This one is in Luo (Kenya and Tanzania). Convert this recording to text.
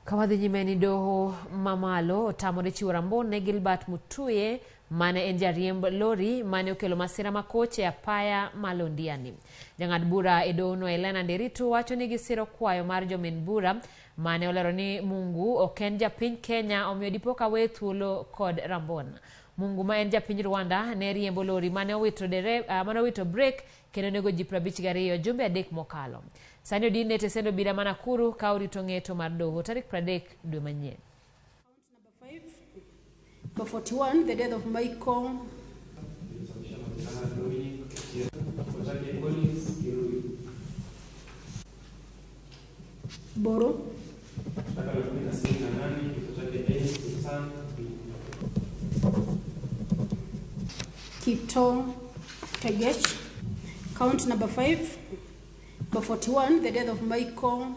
Kawadhi nyime ni doho mamalo otamore chiwo rambon ne Gilbert Mutuye mane en jariemb lori mane okelo masira makoch e apaya ma Londiani. Jang'ad bura e dohono Elena Nderitu wacho ni gisiro kwayo mar jomin bura mane olero ni Mungu ok en japiny Kenya omiyo dipo ka weye thuolo kod rambon. Mungu ma en japiny Rwanda ne riembo lori mane owito mane owito brek kendo nego ji 52 jumbe 3 mokalo. Sani odin e tesend obila ma Nakuru ka orito ng'eto mar doho tarik 30 dwe manyien. Number 41, the death of Michael Boro. Kipto Tegech. Count number 5. Number 41, the death of Michael.